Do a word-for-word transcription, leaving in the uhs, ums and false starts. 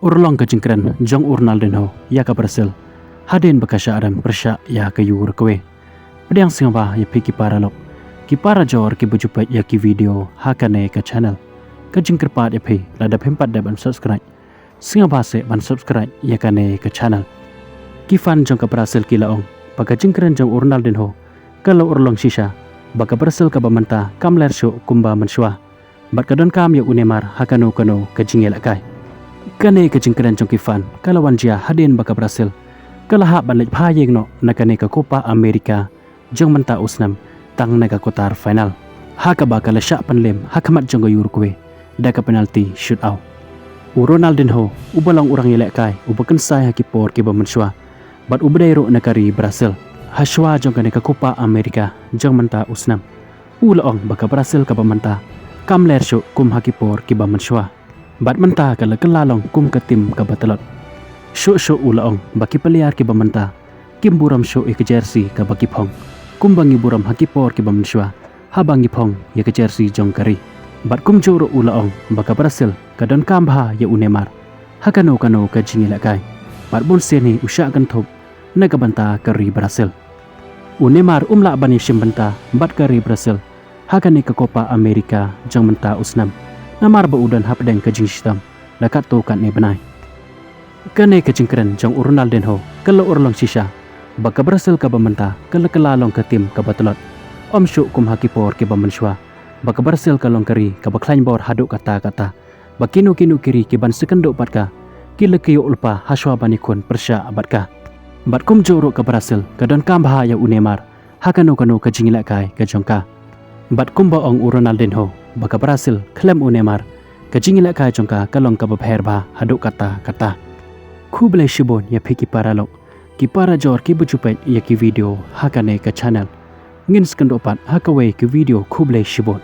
Urlong ka jingkren jong u Ronaldinho ïa ka Brazil hadien ba ka shah rem pyrshah ïa ka Uruguay. Pdiang sngewbha ïa phi ki paralok, ki parajor kiba ju peit ïa ki video ha kane ka channel. Ka jingkyrpad ïa phi, lada phim pat dep ban subscribe, sngewbha seh ban subscribe ïa kane ka channel. Ki fan jong ka Brazil ki la ong ba ka jingkren jong u Ronaldinho ka la urlong shisha, ba ka Brazil kaba mynta kam ler shuh kumba mynshuwa, bad ka donkam ïa u Neymar ha kano kano ka jingïalehkai. Kane ka jingkren jong ki fan ka la wan jia hadien ba ka Brazil ka la hap ban leit phai ïeng noh na kane ka Copa America jong mynta u snem tang na ka quarter final, ha kaba ka la shah pynlem ha khmat jong ka Uruguay da ka penalty shootout. U Ronaldinho, uba long u rangïalehkai uba kynsai ha ki por kiba mynshuwa bad uba dei ruh na ka ri Brazil, ha shuwa jong kane ka Copa America jong mynta u snem, u la ong ba ka Brazil kaba mynta kam ler shuh kum ha ki por kiba mynshuwa, bad mynta ka la kylla long kum ka tim kaba tlot. Shuh shuh u la ong ba ki player kiba mynta kim burom shuh ïa ka jersey kaba ki phong, kumba ngi burom ha ki por kiba mynshuwa haba ngi phong ïa ka jersey jong ka ri. Bad kumjuh ruh u la ong ba ka Brazil ka donkam bha ïa u Neymar ha kano kano ka jingïalehkai, bad bunsien hi u shah kynthup na ka bynta ka ri Brazil. U Neymar um lah ban ïashim bynta bad ka ri Brazil ha kane ka Copa America jong mynta u snem, namar ba u don hapdeng ka jingshitom la katto katne bnai. Kane ka jingkren jong u Ronaldinho ka la urlong shisha ba ka Brazil kaba mynta ka la kylla long ka tim kaba tlot, ym shuh kum ha ki por kiba mynshuwa ba ka Brazil ka long ka ri kaba khlaiñ bor haduh katta katta, ba kino kino ki ri kiban sa kynduh bad ka ki la kyiuh lypa ha shuwa ban ïakhun pyrshah bad ka. Bad kumjuh ruh ka Brazil ka donkam bha ïa u Neymar ha kano kano ka jingïalehkai ka jong ka. Bad kumba ong u Ronaldinho ba ka Brazil khlem u Neymar, ka jingïalehkai jong ka ka long kaba pher bha haduh katta katta. Khublei shibun ïa phi ki paralok, ki parajor kiba ju peit ïa ki video ha kane ka channel. Ngin sa kynduh pat ha kawei ka video, khublei shibun.